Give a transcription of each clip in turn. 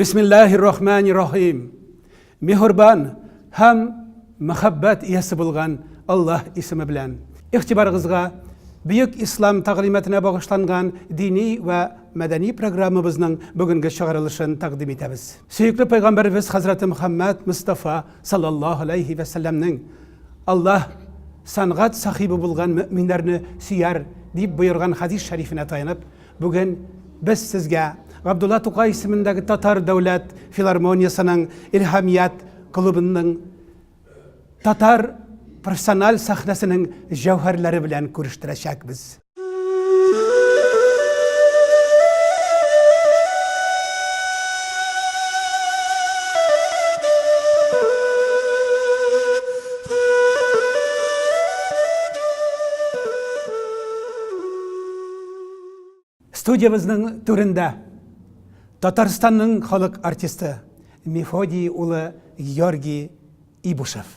Бисмиллаһир-рахманир-рахим. Миһербан һәм мәхәббәт иясе булган Аллаһ исеме белән. Игътибарыгызга Бөек Ислам тәгълиматына багышланган дини вә мәдәни программабызның бүгенге чыгарылышын тәкъдим итәбез. Сөекле пәйгамбәребез хәзрәте Мөхәммәд Мостафа саллаллаһу алейһи вә сәлләмнең Аллаһ сәнгать сахибы булган мөэминнәрне сөяр дип боерган хәдис шәрифенә таянып, Бүген без сезгә Габдулла Тукай исемендәге Татар дәүләт филармониясенең Илһамият клубының татар профессиональ сәхнәсенең җәүһәрләре белән күрештерәчәкбез. Студиябезнең түрендә Татарстанның халык артисты Мефодий улы Георгий Ибушев.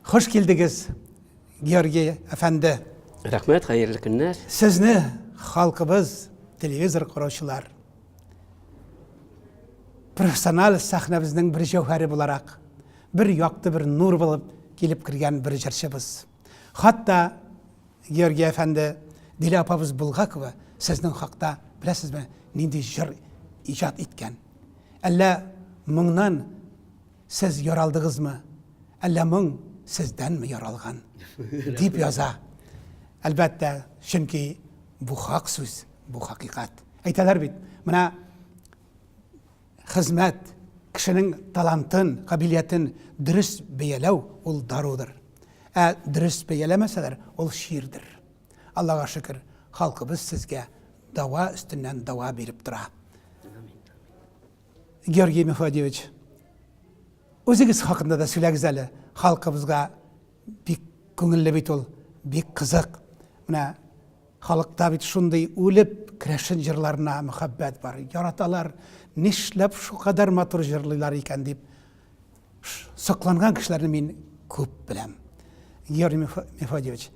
Хуш килдегез, Георгий әфәнде. Рәхмәт, хәерле көннәр. Сезне халкыбыз, телевизор караучылар, профессиональ сәхнәбезнең бер җәүһәре буларак, бер якты бер нур булып килеп кергән бер җырчыбыз. Хатта Георгий әфәнде, Дилә апабыз Булгакова сезнең хакта, беләсезме, нинди җыр иҗат иткән? Әллә моңнан сез яралдыгызмы, әллә моң сездәнме яралган? дип яза. Әлбәттә, чөнки бу хак сүз, бу хакыйкать. Әйтәләр бит, менә Хезмәт, кешенең талантын, кабилиятен дөрес бәяләү ул дарудыр. Ә дөрес бәяләмәсәләр, ул чирдер. Аллага шөкер, халкыбыз сезгә дава өстеннән дава биреп тора. Георгий Мефодьевич, үзегез хакында да сөйләгез әле. Халкыбызга бик күңелле бит ул, бик кызык. Менә Халыкта бит шундый үлеп керәшен җырларына мөхәббәт бар. Яраталар. Нишләп шулкадәр матур җырлыйлар икән дип сокланган кешеләрне мин күп беләм. Георгий Мефодьевич,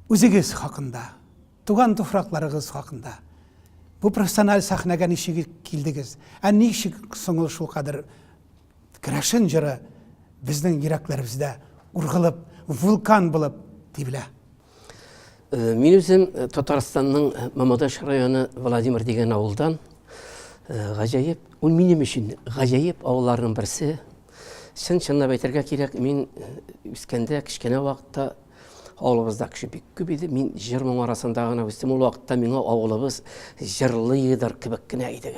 үзегез хакында, туган туфракларыгыз хакында, бу профессиональ сәхнәгә ничек килдегез? Ә ничек соң ул шулкадәр Керәшен җыры безнең йөрәкләребездә ургылып, вулкан булып тибелә. Э, мин үзем э, Татарстанның э, Мамадыш районы Владимир дигән авылдан. Гаҗәеп, ул минем өчен гаҗәеп авылларның берсе. Чын-чынлап әйтергә кирәк, мин үскәндә, кечкенә вакытта авылыбызда кеше бик күп иде. Мин җыр моң арасында гына үстем. Ул вакытта миңа авылыбыз җырлыйдыр кебек кенә иде.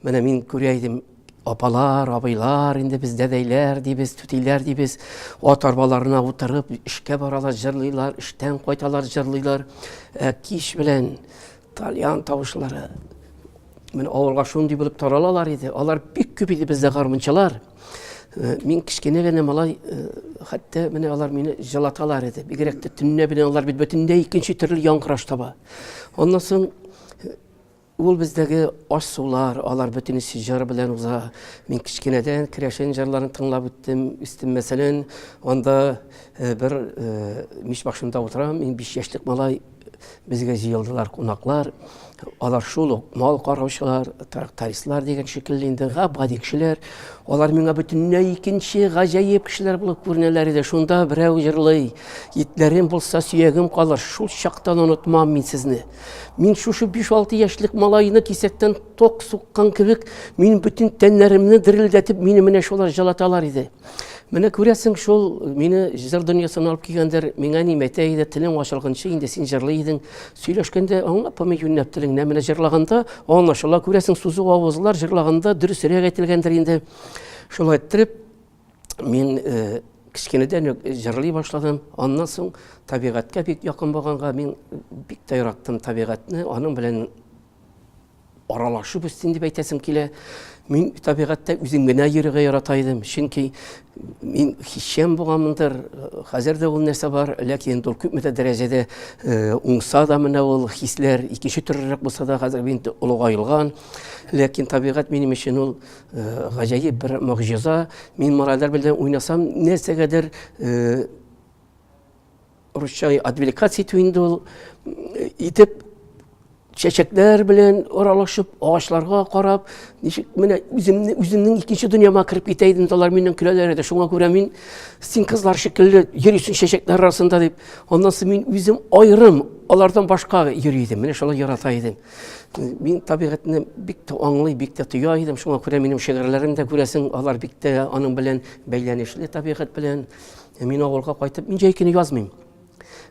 Менә мин күрә идем, Апалар, абыйлар, инде без дәдәйләр дибез, түтиләр дибез. Ат арбаларына утырып, эшкә баралар, җырлыйлар, эштән кайталар, җырлыйлар. Ә кич белән тальян тавышлары менә авылга шундый булып таралалар иде. Алар бик күп иде бездә гармунчылар. Э, мин кечкенә генә малай, э, хәтта менә алар мине җылаталар иде. Бигрәк тә төнлә белән алар бит бөтенләй икенче төрле яңгыраш таба. Аннан соң э, Ул бездәге аш-сулар, алар бөтенесе җыр белән уза. Мин кечкенәдән керәшен җырларын тыңлап үттем, үстем. Мәсәлән, анда э, бер э, мич башында утырам, мин 5 яшьлек малай, безгә җыелдылар кунаклар. Алар шул ук мал караучылар, трактористлар дигән шикелле инде гап-гади кешеләр. Алар миңа бөтенләй икенче гаҗәеп кешеләр булып күренәләр иде. Шунда берәү җырлый, итләрем булса сөягем калыр, шул чактан онытмам мин сезне. Мин шушы 5-6 яшьлек малайны кисәктән ток суккан кебек, мин бөтен тәннәремне дерелдәтеп, мине менә шулар җылаталар иде. Менә күрәсең, шул мине җыр дөньясына алып килгәндер, миңа әнием әйтә иде, телең ачылганчы инде син җырлый идең. Сөйләшкәндә аңлап булмый юньләп телеңне, менә җырлаганда аңлашыла, күрәсең, сузык авызлар җырлаганда дөресрәк әйтелгәндер инде. Шулай иттереп, мин э, кечкенәдән үк җырлый башладым. Аннан соң табигатькә бик якын булганга мин бик тә яраттым табигатьне. Аның белән аралашып үстем дип әйтәсем килә. Мин табигатьтә үзем генә йөрергә ярата идем. Чөнки мин хисчән булганмындыр. Хәзер дә ул нәрсә бар, ләкин инде ул күпмедер дәрәҗәдә э, уңса да менә ул хисләр икенче төрлерәк булса да, хәзер мин олыгайлган. Ләкин табигать минем өчен ул э, гаҗәеп бер могҗиза. Мин малайлар белән уйнасам, нәрсәгәдер э, русча отвлекаться итү инде ул итеп. Чәчәкләр белән аралашып, агачларга карап, ничек менә үземне үземнең икенче дөньяма кереп китә идем, алар миннән көләләр иде. Шуңа күрә мин син кызлар шикелле йөрисең чәчәкләр арасында дип. Аннан соң мин үзем аерым алардан башка йөри идем. Менә шулай ярата идем. Мин табигатьне бик тә аңлый, бик тә тоя идем. Шуңа күрә минем шигырьләрем дә күрәсең, алар бик тә аның белән бәйләнешле табигать белән. Мин авылга кайтып, мин җәй көне язмыйм.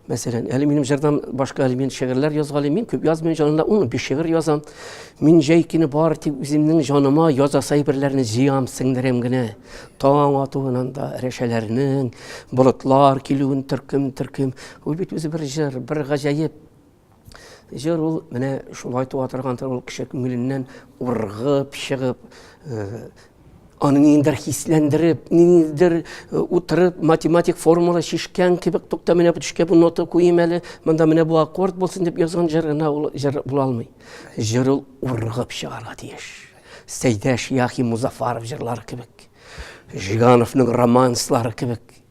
Мәсәлән, әле минем җырдан башка әле мин шигырьләр язгалыйм. Мин күп язмыйм, җанымда 15 шигырь язам. Мин җәй көне бар тик үземнең җаныма язасы әйберләрне җыям, сеңдерәм генә. Таң атуыннан да рәшәләрнең, болытлар килүен төркем-төркем. Ул бит үзе бер җыр, бер гаҗәеп җыр ул менә шулай туа торгандыр, ул кеше күңеленнән ургып чыгып, э, аны ниндидер хисләндереп, ниндидер э, утырып математик формула чишкән кебек, тукта менә бу төшкә бу нота куйыйм әле, монда менә бу аккорд булсын дип язган җыр гына ул җыр була алмый. Җыр ул ургып чыгарга тиеш. Сәйдәш Яхи Музафаров җырлары кебек, Жигановның романслары кебек.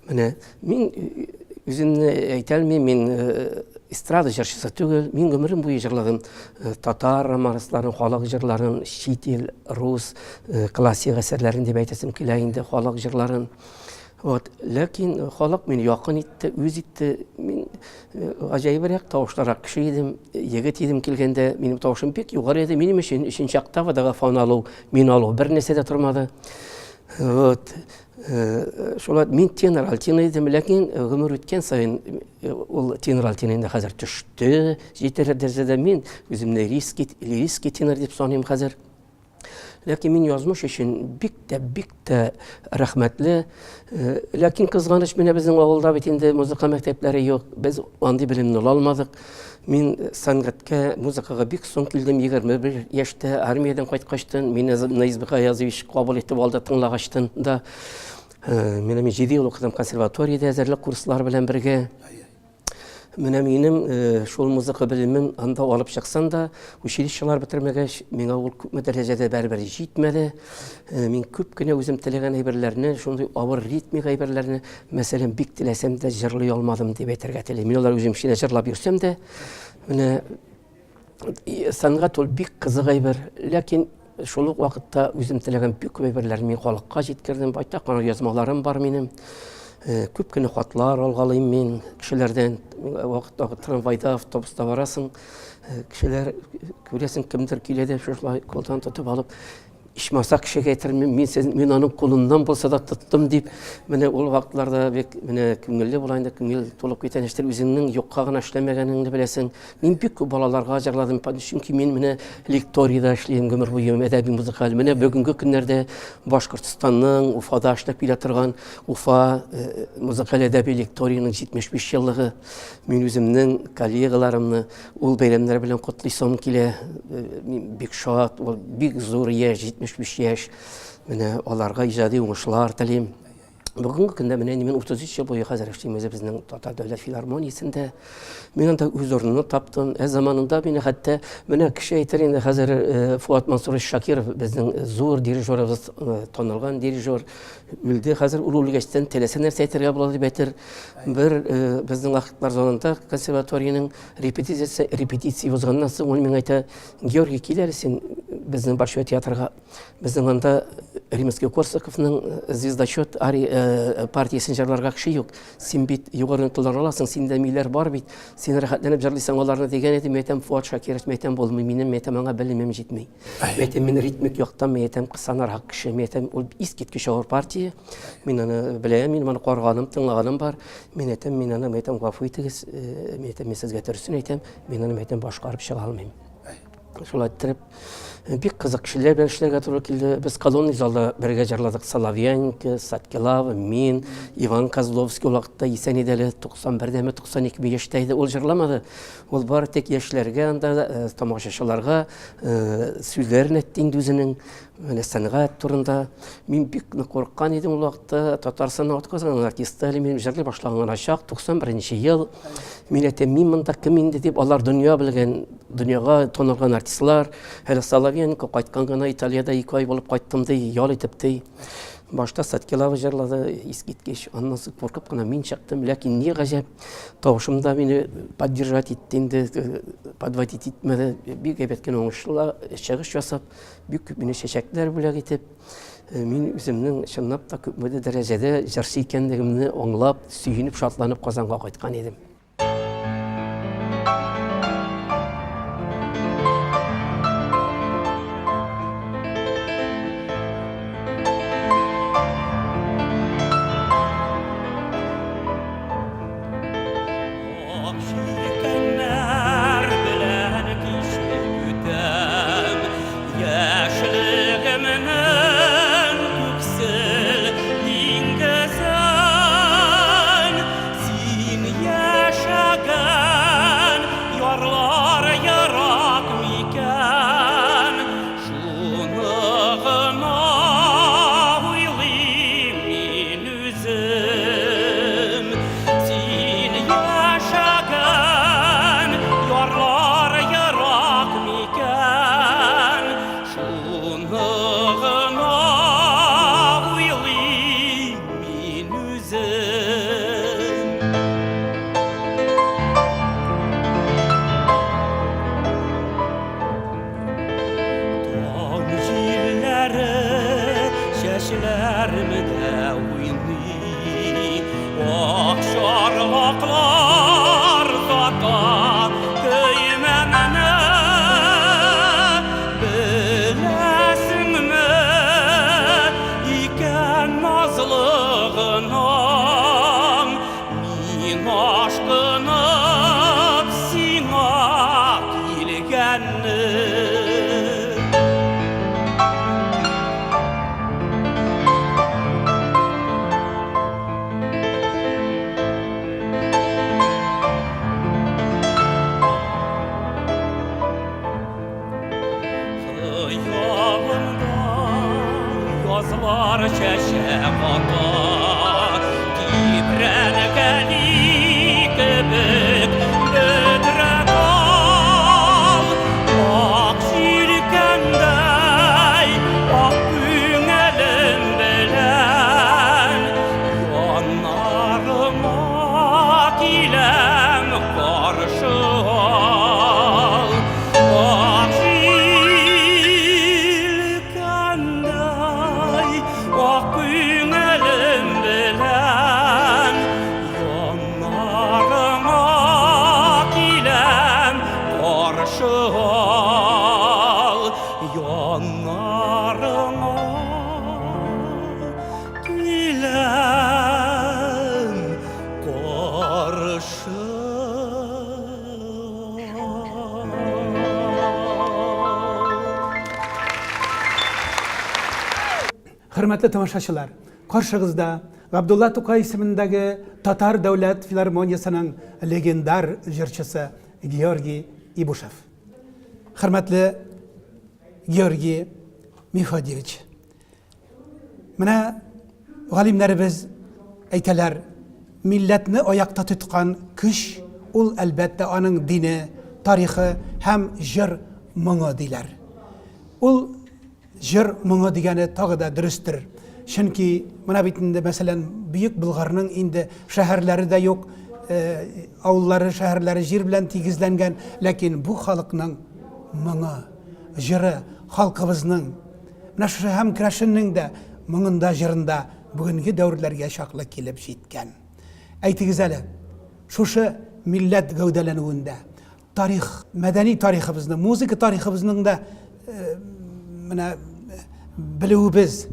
Менә мин э, үземне әйтә алмыйм, мин э, эстрада җырчысы түгел. Мин гомерем буе җырладым э, татар романсларын, халык җырларын, чит ил, рус, классик әсәрләрен дип әйтәсем килә инде, халык җырларын. Вот, ләкин халык мине якын итте, үз итте. Мин гаҗәебрәк тавышлырак кеше идем, егет идем килгәндә, минем тавышым бик югары иде. Минем өчен өченче октавадагы фон алу, мин алу бер нәрсә дә тормады. Вот. Э, шулай мин тенор альтина идем, ләкин э, гомер үткән саен э, ул тенор альтина инде хәзер төште җитәрлек дәрәҗәдә. Мин үземне лирический, лирический тенор дип саныйм хәзер. Ләкин мин язмыш өчен бик тә, бик тә рәхмәтле. Ләкин кызганыч, менә безнең авылда бит инде музыка мәктәпләре юк. Без андый белемне ала алмадык. Мин сәнгатькә, музыкага бик соң килдем, 21 яшьтә армиядән кайткачтын, мине Наиз Гаязович кабул итеп алды, тыңлагачтын да. Э, менә мин 7 ел укыдым консерваториядә әзерлек курслары белән бергә. Менә минем э, шул музыка белемем анда алып чыксам да, училищелар бетермәгәч, миңа ул күпме дәрәҗәдә бәрбер җитмәде. Э, мин күп кенә үзем теләгән әйберләрне, шундый авыр ритмик әйберләрне, мәсәлән, бик теләсәм дә җырлый алмадым дип әйтергә телим. Мин алар үзем генә җырлап йөрсәм дә, менә сәнгать ул бик кызык әйбер, ләкин шул ук вакытта үзем теләгән бик күп әйберләрне мин халыкка җиткердем. Байтак кына язмаларым бар минем. Э, күп кенә хатлар алгалыйм мин кешеләрдән. Вакыт-вакыт трамвайда, автобуста барасың, э, кешеләр күрәсең, кемдер килә дә шулай кулдан тотып алып, Ичмаса кешегә әйтермен, мин сез, мин аның кулыннан булса да тоттым дип. Менә ул вакытларда бик менә күңелле була инде, күңел тулып китә. Нишләп үзеңнең юкка гына эшләмәгәнеңне беләсең. Мин бик күп балаларга җырладым, чөнки мин менә лекториядә эшлим гомер буе, әдәби музыкаль. Менә бүгенге көннәрдә Башкортстанның Уфада эшләп килә торган Уфа э, музыкаль әдәби лекторияның 75 еллыгы. Мин үземнең коллегаларымны Ул бәйрәмнәр белән котлыйсым килә. Э, мин бик шат, ул бик зур яшь, 75 яшь. Менә аларга иҗади уңышлар телим. Бүгенге көндә менә мин 33 ел буе хәзер эшлим үзебезнең Татар дәүләт филармониясендә. Мин анда үз урынымны таптым. Ә заманында мине хәтта менә кеше әйтер инде хәзер э, Фуат Мансурович Шакиров безнең зур дирижерыбыз, э, танылган дирижер үлде. Хәзер ул үлгәчтән теләсә нәрсә әйтергә була дип әйтер. Бер безнең актлар залында консерваториянең Репетиция, репетиция узганнан соң ул миңа әйтә, Георгий, кил әле син безнең Большой театрга. Безнең анда Римский Корсаковның э, Звездочет ари, э, партиясен җырларга кеше юк. Син бит югары ноталар аласың, синдә миләр бар бит. Син рәхәтләнеп җырлыйсың аларны дигән иде. Мин әйтәм, Фуат Шакирович, мин әйтәм, булмый, минем, мин әйтәм, аңа белемем җитми. Мин әйтәм, мин ритмик яктан, мин әйтәм, кысанрак кеше. Мин әйтәм, ул искиткеч авыр партия. Мин аны беләм, мин аны карганым, тыңлаганым бар. Мин әйтәм, мин аны, әйтәм, гафу итегез, э, мин әйтәм, мин сезгә дөресен әйтәм, мин аны, әйтәм, башкарып чыга алмыйм. Шулай иттереп, э, бик кызык кешеләр белән эшләргә туры килде. Без колонный залда бергә җырладык. Соловьяненко, Саткилава, мин, Иван Козловский ул вакытта исән иде әле, 91дәме, 92 яшьтә иде. Ул җырламады. Ул бары тик яшьләргә анда, э, тамашачыларга сүзләрен әйтте инде үзенең. Менә сәнгать турында мин бик нык курыккан идем ул вакытта. Татарстанның атказанган артисты әле минем җырлый башлаган гына чак, 91 ел. Мин әйтәм, мин монда кем инде дип, алар дөнья белгән, дөньяга танылган артистлар. Әле Соловьяненко кайткан гына Италиядә 2 ай булып кайттым ди, ял итеп ди. Башта Саткилава җырлады, искиткеч. Аннан соң куркып кына мин чыктым. Ләкин ни гаҗәп, тавышым да мине поддержать итте инде, подводить итмәде. Бик әйбәт кенә уңышлы чыгыш ясап, бик күп мине чәчәкләр бүләк итеп, мин үземнең чынлап та күпмедер дәрәҗәдә җырчы икәнлегемне аңлап, сөенеп, шатланып Казанга кайткан идем. Хөрмәтле тамашачылар, каршыгызда Габдулла Тукай исемендәге Татар дәүләт филармониясенең легендар җырчысы Георгий Ибушев. Хөрмәтле Георгий Мефодьевич, Менә галимнәребез әйтәләр, милләтне аякта тоткан көч ул, әлбәттә, аның дине, тарихы һәм җыр моңы диләр. Ул җыр моңы дигәне тагы да дөрестер. Чөнки менә бит инде, мәсәлән, Бөек Болгарның инде шәһәрләре дә юк, э, авыллары, шәһәрләре җир белән тигезләнгән, ләкин бу халыкның моңы, җыры халкыбызның Менә шушы һәм керәшеннең дә моңында, җырында бүгенге дәверләргә чаклы килеп җиткән. Әйтегез әле, шушы милләт гәүдәләнүендә тарих, мәдәни тарихыбызны, музыка тарихыбызның да э, менә э, белүебез,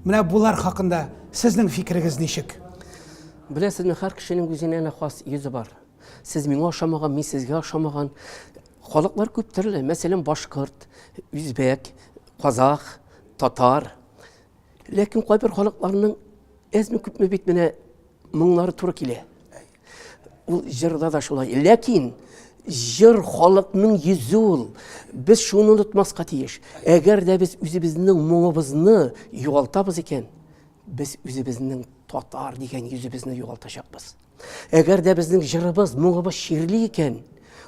менә булар хакында сезнең фикерегез ничек? Беләсезме, һәр кешенең үзенә генә хас йөзе бар. Сез миңа ошамаган, мин сезгә ошамаган. Халыклар күп төрле. Мәсәлән, башкорт, үзбәк, казах, татар. Ләкин кайбер халыкларның әзме күпме бит менә моңнары туры килә. Ул җырда да шулай. Ләкин җыр халыкның йөзе ул. Без шуны онытмаска тиеш. Әгәр дә без үзебезнең моңыбызны югалтабыз икән, без үзебезнең татар дигән йөзебезне югалтачакбыз. Әгәр дә безнең җырыбыз, моңыбыз чирли икән,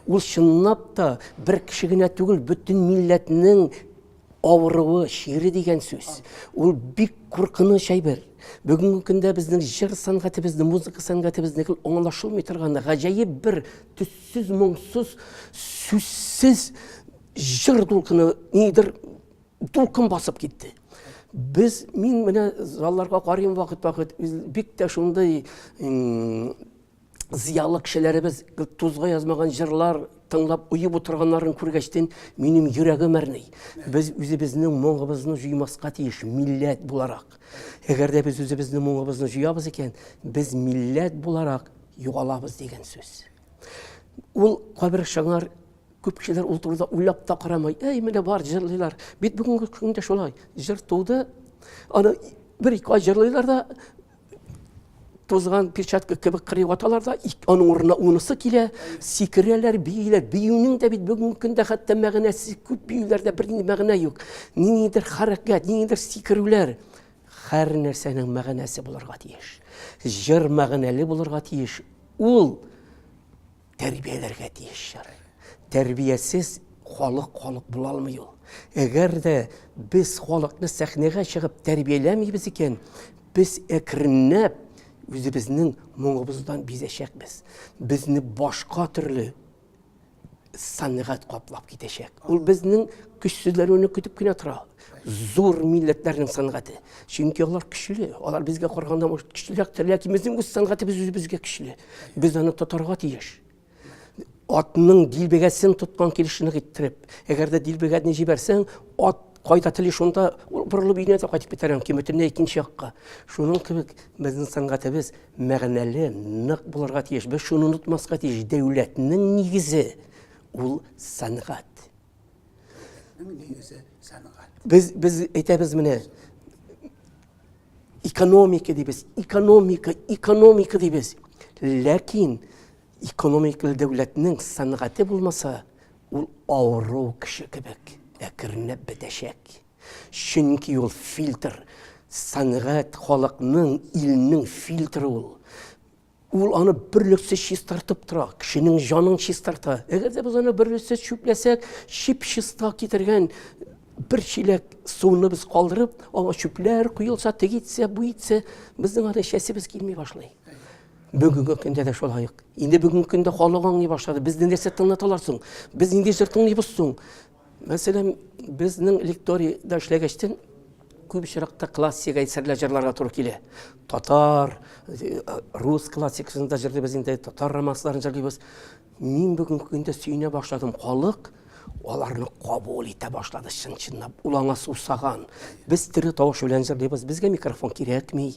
ул чынлап та бер кеше генә түгел, бөтен милләтнең авыруы, чире дигән сүз. Ул бик куркыныч әйбер. Бүгенге көндә безнең җыр сәнгатебезне, музыка сәнгатебезне гел аңлашылмый торган гаҗәеп бер төссез, моңсыз, сүзсез җыр дулкыны нидер дулкын басып китте. Без, мин менә залларга карыйм вакыт-вакыт, бик тә шундый зыялы кешеләребез тузга язмаган җырлар тыңлап уеп утырганнарын күргәчтен минем йөрәгем әрни. Без үзебезнең моңыбызны җуймаска тиеш, милләт буларак. Әгәр дә без үзебезнең моңыбызны җуябыз икән, без милләт буларак югалабыз дигән сүз. Ул кайбер шаңар күп кешеләр ул турыда уйлап та карамый. Әй, менә бар җырлыйлар. Бит бүгенге көндә шулай. Җыр туды. Аны бер-ике ай җырлыйлар да тузган перчатка кебек кырыйып аталар да, аның урынына унысы килә, сикерәләр, бииләр. Биюнең дә бит бүгенге көндә хәтта мәгънәсе күп биюләрдә бернинди мәгънә юк. Ниндидер хәрәкәт, ниндидер сикерүләр. Һәр нәрсәнең мәгънәсе булырга тиеш. Җыр мәгънәле булырга тиеш. Ул тәрбияләргә тиеш җыр. Тәрбиясез халык халык була алмый ул. Әгәр дә без халыкны сәхнәгә чыгып тәрбияләмибез икән, без әкренләп үзебезнең моңыбыздан бизәчәкбез. Безне башка төрле сәнгать каплап китәчәк. Ул безнең көчсезләнүне көтеп кенә тора. Зур милләтләрнең сәнгате. Чөнки алар көчле. Алар безгә караганда может көчлерәктер, ләкин безнең үз сәнгатебез үзебезгә көчле. Без аны тотарга тиеш. Атның дилбегәсен тоткан килеш нык иттереп, әгәр дә дилбегәне җибәрсәң, ат кайда тели шунда ул борылып өенә дә кайтып китәр мөмкин, бөтенләй икенче якка. Шуның кебек безнең сәнгатебез мәгънәле, нык булырга тиеш. Без шуны онытмаска тиеш. Дәүләтнең нигезе ул сәнгать. Дәүләтнең нигезе сәнгать. Без без әйтәбез менә экономика дибез, экономика, экономика дибез. Ләкин экономикалы дәүләтнең сәнгате булмаса, ул авыру кеше кебек әкренләп бетәчәк. Чөнки ул фильтр. Сәнгать халыкның, илнең фильтры ул. Ул аны берлексез чистартып тора, кешенең җанын чистарта. Әгәр дә без аны берлексез чүпләсәк, чип-чиста китергән бер чиләк суны без калдырып, аңа чүпләр коелса, теге итсә, бу итсә, безнең аны эчәсебез килми башлый. Бүгенге көндә дә шулай ук. Инде бүгенге көндә халык аңлый башлады. Безне нәрсә тыңлаталар соң? Без нинди җыр тыңлыйбыз соң? Мәсәлән, безнең лекторийда эшләгәчтен күп очракта классик әсәрләр җырларга туры килә. Татар, э, рус классикасын да җырлыйбыз инде, татар романсларын җырлыйбыз. Мин бүгенге көндә сөенә башладым. Халык аларны кабул итә башлады чын-чынлап. Ул аңа сусаган. Без тере тавыш белән җырлыйбыз, безгә микрофон кирәкми.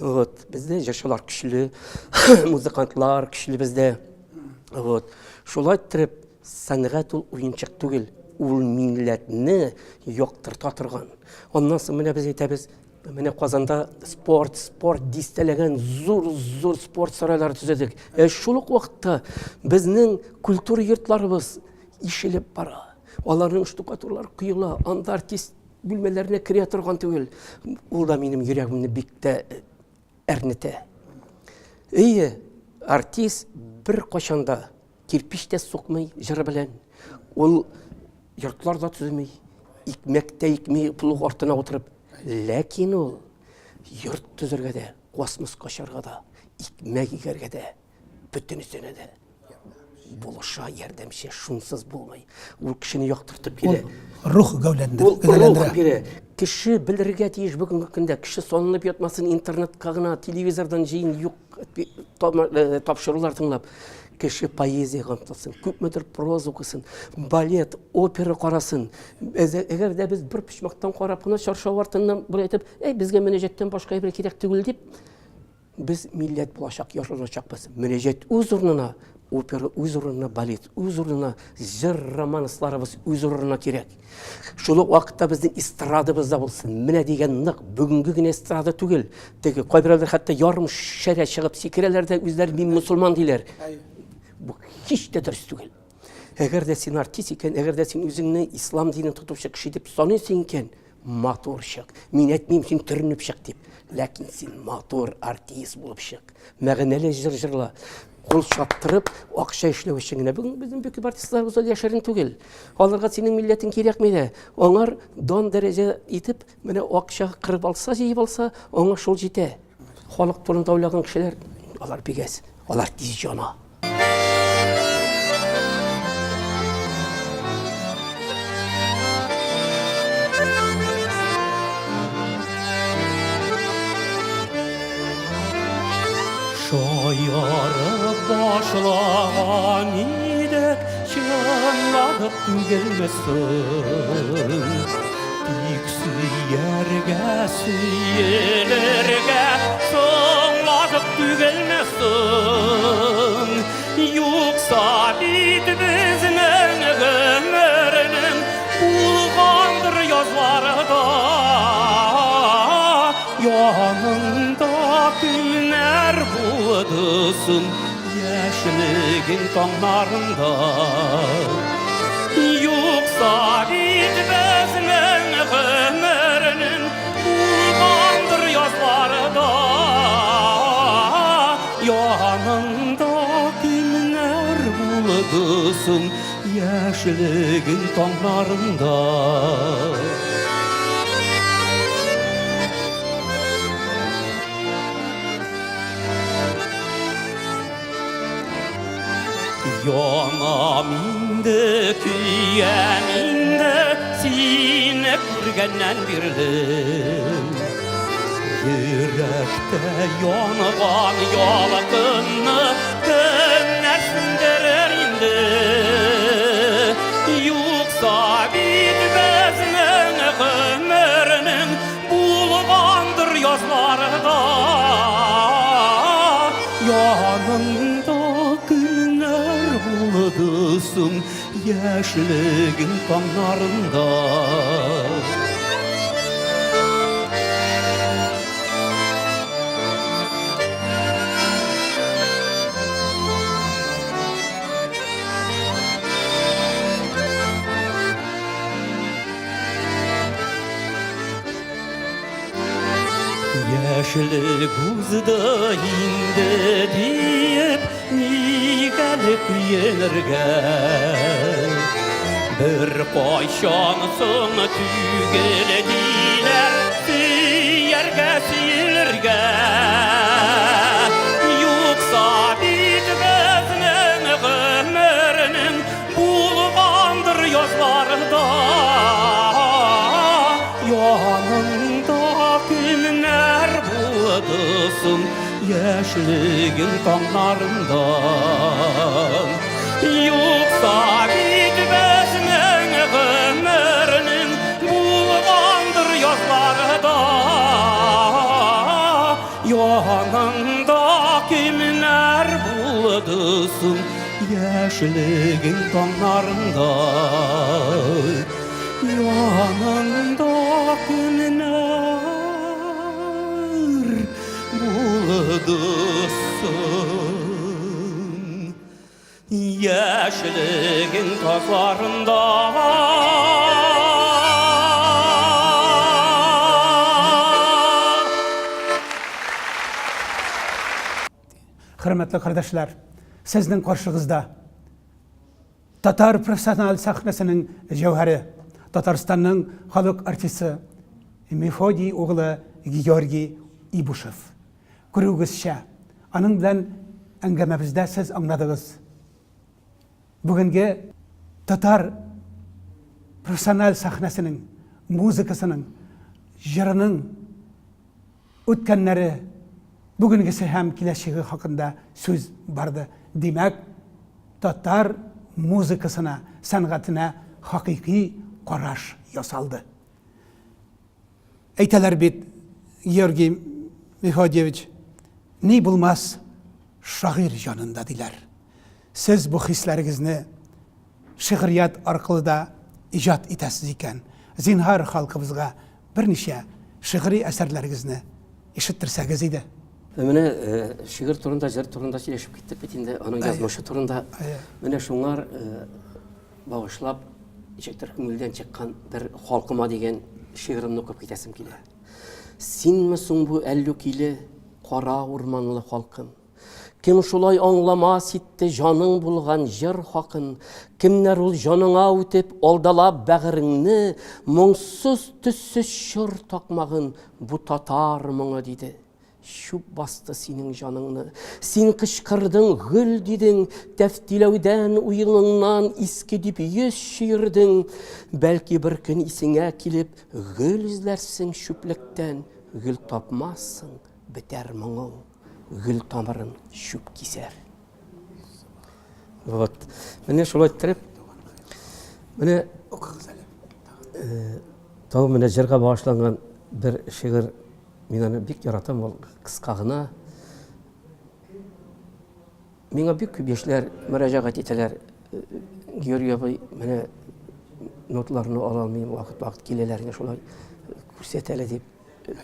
Вот, бездә җырчылар көчле, музыкантлар көчле бездә. Вот. Шулай иттереп, Сәнгать ул уенчык түгел, ул милләтне яктырта торган. Аннан соң менә без әйтәбез, менә Казанда спорт, спорт дистәләгән зур-зур спорт сарайлары төзедек. Ә шул ук вакытта безнең культура йортларыбыз ишелеп бара. Аларның штукатурлары коела, анда артист бүлмәләренә керә торган түгел. Ул да минем йөрәгемне бик тә әрнетә. Әйе, артист бер кайчан да кирпич тә сукмый җыры белән. Ул йортлар да төземи, икмәк тә икми плуг артына утырып. Ләкин ул йорт төзергә дә, космоска очарга да, икмәк игәргә дә, бөтенесенә дә булыша, ярдәмче, шунсыз булмый. Ул кешене яктыртып килә. Ул рух гәүләндерә. Ул рух бирә. Кеше белергә тиеш бүгенге көндә. Кеше салынып ятмасын интернетка гына, телевизордан җыен юк э, тапшырулар тыңлап. Кеше поэзиягә омтылсын, күпмедер проза укысын, балет, опера карасын. Әгәр дә без бер почмактан карап кына чаршау артыннан болай әйтеп, әй, безгә мөнәҗәттән башка әйбер кирәк түгел дип, Без милләт булачак, яшәячәкбез. Мөнәҗәт үз урынына, опера үз урынына, балет үз урынына, җыр романсларыбыз үз урынына кирәк. Шул ук вакытта безнең эстрадабыз да булсын. Менә дигән нык, бүгенге генә эстрада түгел. Теге кайберәүләр хәтта ярым шәрә чыгып сикерәләр дә үзләре мин мусульман диләр. Бу һич тә дөрес түгел. Әгәр дә син артист икән, әгәр дә син үзеңне ислам динен тотучы кеше дип саныйсың икән, Матур чык. Мин әйтмим, син төренеп чык дип. Ләкин син матур артист булып чык. Мәгънәле җыр җырла. кул чаптырып, акча эшләү өчен генә. Бүген безнең бик күп артистларыбыз ул яшерен түгел. Аларга синең милләтең кирәкми дә. Аңар дан дәрәҗә итеп, менә акча кырып алса, җыеп алса, аңа шул җитә. Халык турында уйлаган кешеләр, алар бик әз, алар тиз җана. Шаярып башлаган идек, чынладык түгелме соң? Тик сөяргә, сөелергә соңладык түгелме соң? Юкса бит безнең гомернең булгандыр язлары да. Яныңда кемнәр булды соң яшьлегең таңнарында? Юкса бит безнең гомернең булгандыр язлары да. Яныңда кемнәр булды соң яшьлегең таңнарында? Янам инде, көям инде, сине күргәннән бирле. Йөрәктә янган ялкынны кемнәр сүндерер инде? Юкса бит безнең гомернең булгандыр язлары да. Яныңда кемнәр булды соң яшьлегең таңнарында? Яшьлек узды инде диеп, ник әле көенергә? Бер кайчан соң түгел диләр, сөяргә, сөелергә. Юкса бит безнең гомернең Булгандыр язларда, Яныңда кемнәр булды соң яшьлегең таңнарында? Юкса бит безнең гомернең булгандыр язларда, Яныңда кемнәр булды соң Яшьлегең таңнарында, Яныңда кемнәр булды соң? Яшьлегең ташларында. Хөрмәтле кардәшләр, сезнең каршыгызда татар профессиональ сәхнәсенең җәүһәре, Татарстанның халык артисты Мефодий углы Георгий Ибушев. Күрүегезчә, аның белән әңгәмәбездә сез аңладыгыз. Бүгенге татар профессиональ сәхнәсенең, музыкасының, җырының Үткәннәре, бүгенгесе һәм киләчәге хакында сүз барды. Димәк, татар музыкасына, сәнгатенә хакыйкый караш ясалды. Әйтәләр бит, Георгий Мефодьевич, ни булмас шагыйрь җанында, диләр. Сез бу хисләрегезне шигърият аркылы да иҗат итәсез икән, зинһар халкыбызга берничә шигъри әсәрләрегезне ишеттерсәгез иде. Менә шигырь турында, җыр турында сөйләшеп киттек бит инде, аның язмышы турында. Менә шуңар багышлап, ничектер күңелдән чыккан бер халкыма дигән шигырымны укып китәсем килә. Синме соң бу әллүкиле кара урманлы халкым? Кем шулай аңламас итте җаның булган җыр хакын? Кемнәр ул җаныңа үтеп, алдалап бәгыреңне, моңсыз, төссез чор такмагын бу татар моңы диде? Чүп басты синең җаныңны. Син кычкырдың, гөл дидең, тәфтиләүдән, уеныңнан иске дип йөз чөердең. Бәлки бер көн исеңә килеп, гөл эзләрсең чүплектән, гөл тапмассың, бетәр моңың, гөл тамырын чүп кисәр. Вот. Менә шулай иттереп, менә укыгыз әле. Э, тагын менә җырга багышланган бер шигырь. Мин аны бик яратам, ул кыска гына. Миңа бик күп яшьләр мөрәҗәгать итәләр. Э, Георгий абый, менә нотларны ала алмыйм, вакыт-вакыт киләләр, шулай күрсәт әле дип.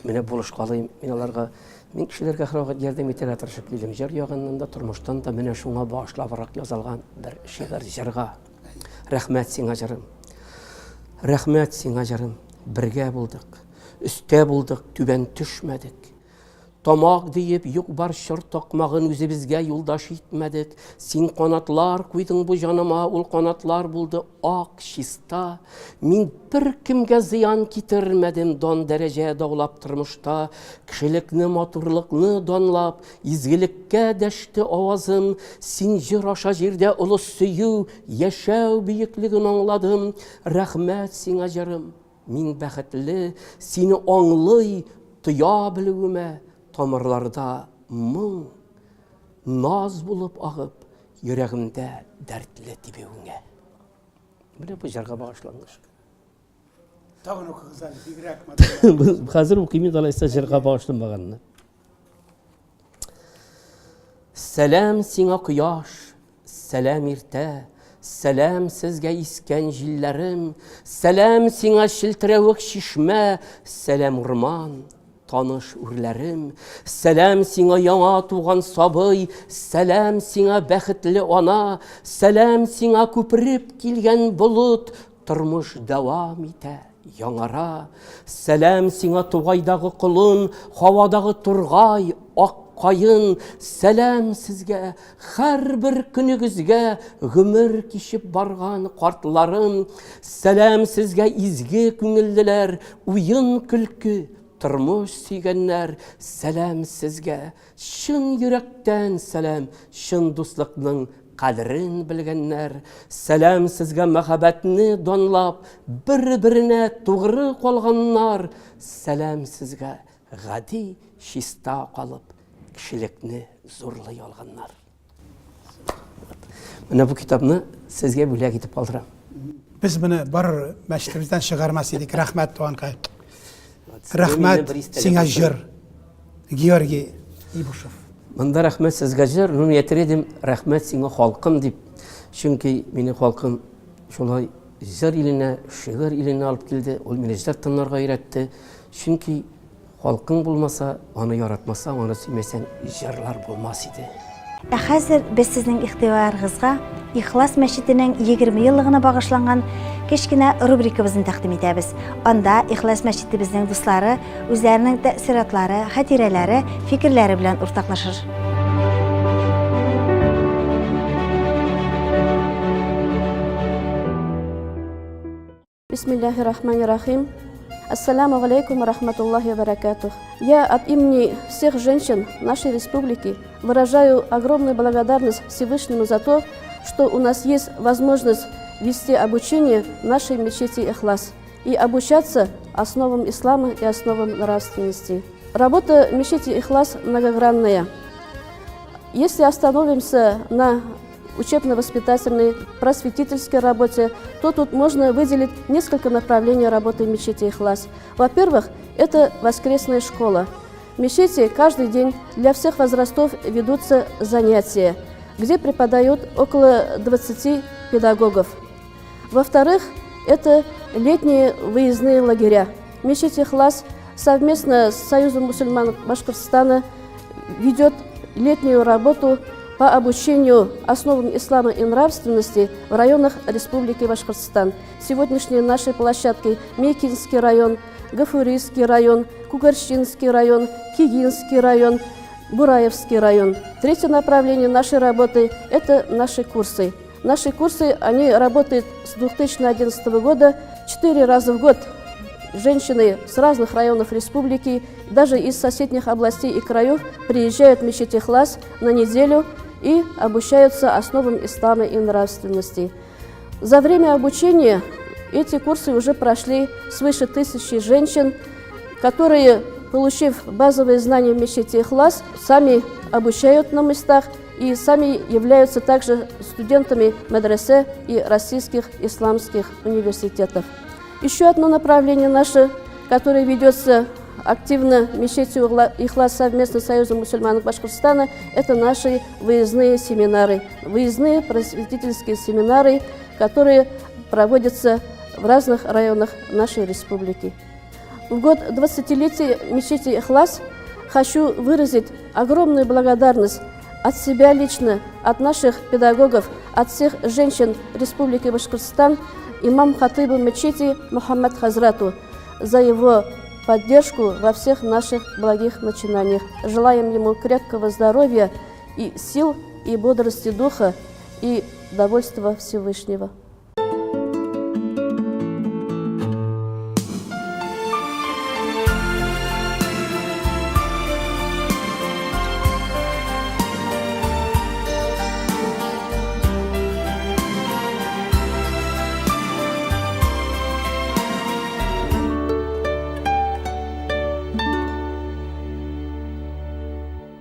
Менә булышкалыйм мин аларга. Мин кешеләргә һәрвакыт ярдәм итәргә тырышып килдем. Җыр ягыннан да, тормыштан да менә шуңа багышлабрак язылган бер шигырь җырга. Рәхмәт сиңа, җырым. Рәхмәт сиңа, җырым. Бергә булдык. Өстә булдык, түбән төшмәдек. Тамак диеп, юк-бар чор такмагын үзебезгә юлдаш итмәдек. Син канатлар куйдың бу җаныма, ул канатлар булды ак, чиста. Мин беркемгә зыян китермәдем, дан-дәрәҗә даулап тормышта, кешелекне, матурлыкны данлап, изгелеккә дәште авазым. Син җыр аша җирдә олы сөю, яшәү бөеклеген аңладым. Рәхмәт сиңа, җырым. Мин бәхетле, сине аңлый, тоя белүемә, тамырларда моң, наз булып агып, йөрәгемдә дәртле тибүеңә. Менә бу җырга багышланган шигырь. Тагын укыгыз әле, бигрәк матур. Хәзер укыйм инде алайса җырга багышланмаганны. Сәлам сиңа кояш, сәлам иртә, сәлам сезгә искән җилләрем, сәлам сиңа челтерәвек чишмә, сәлам урман, таныш үрләрем, сәлам сиңа яңа туган сабый, сәлам сиңа бәхетле ана, сәлам сиңа күпереп килгән болыт, тормыш дәвам итә. Яңара, сәлам сиңа тугайдагы колын, һавадагы тургай, ак каен, сәлам сезгә, һәрбер көнегезгә гомер кичеп барган картларым, сәлам сезгә изге күңеллеләр, уен-көлке, тормыш сөйгәннәр, сәлам сезгә, Чын йөрәктән сәлам, чын дуслыкның кадерен белгәннәр. Сәлам сезгә мәхәббәтне данлап, бер-беренә тугры калганнар. Сәлам сезгә гади, чиста калып, кешелекне зурлый алганнар. Менә бу китапны сезгә бүләк итеп калдырам. Без моны барыр мәчетебездән чыгармас идек. Рәхмәт, туганкай. Рәхмәт сиңа җыр. Георгий Ибушев. Монда рәхмәт сезгә җыр, ну мин әйтер идем, рәхмәт сиңа халкым дип. Чөнки мине халкым шулай җыр иленә, шигырь иленә алып килде. Ул мине җыр тыңларга өйрәтте. Чөнки Халкың булмаса, аны яратмасаң, аны сөймәсәң, җырлар булмас иде. Ә хәзер без сезнең игътибарыгызга Ихлас мәчетенең 20 еллыгына багышланган кечкенә рубрикабызны тәкъдим итәбез. Анда Ихлас мәчетебезнең дуслары үзләренең тәэссоратлары, хатирәләре, фикерләре белән уртаклашыр. Бисмиллахи рахмани рахим. Ассаламу алейкум рахматуллахи баракатух. Я от имени всех женщин нашей республики выражаю огромную благодарность Всевышнему за то, что у нас есть возможность вести обучение в нашей мечети Эхлас и обучаться основам ислама и основам нравственности. Работа мечети Ихлас многогранная. Если остановимся на учебно-воспитательной, просветительской работе, то тут можно выделить несколько направлений работы мечети Ихлас. Во-первых, это воскресная школа. В мечети каждый день для всех возрастов ведутся занятия, где преподают около 20 педагогов. Во-вторых, это летние выездные лагеря. Мечеть Ихлас совместно с Союзом мусульман Башкортостана ведет летнюю работу по обучению основам ислама и нравственности в районах Республики Башкортостан. Сегодняшней нашей площадкой Мекинский район, Гафурийский район, Кугарщинский район, Кигинский район, Бураевский район. Третье направление нашей работы – это наши курсы. Наши курсы, они работают с 2011 года, четыре раза в год женщины с разных районов республики, даже из соседних областей и краев приезжают в мечеть Ихлас на неделю и обучаются основам ислама и нравственности. За время обучения эти курсы уже прошли свыше тысячи женщин, которые, получив базовые знания в мечети Ихлас, сами обучают на местах и сами являются также студентами медресе и российских исламских университетов. Еще одно направление наше, которое ведется активно мечетью Ихлас совместно с Союзом мусульман Башкортостана, это наши выездные семинары, выездные просветительские семинары, которые проводятся в разных районах нашей республики. В год 20-летия мечети Ихлас хочу выразить огромную благодарность от себя лично, от наших педагогов, от всех женщин Республики Башкортостан, имам хатыбу мечети Мухаммад Хазрату за его поддержку во всех наших благих начинаниях. Желаем ему крепкого здоровья и сил, и бодрости духа, и довольства Всевышнего.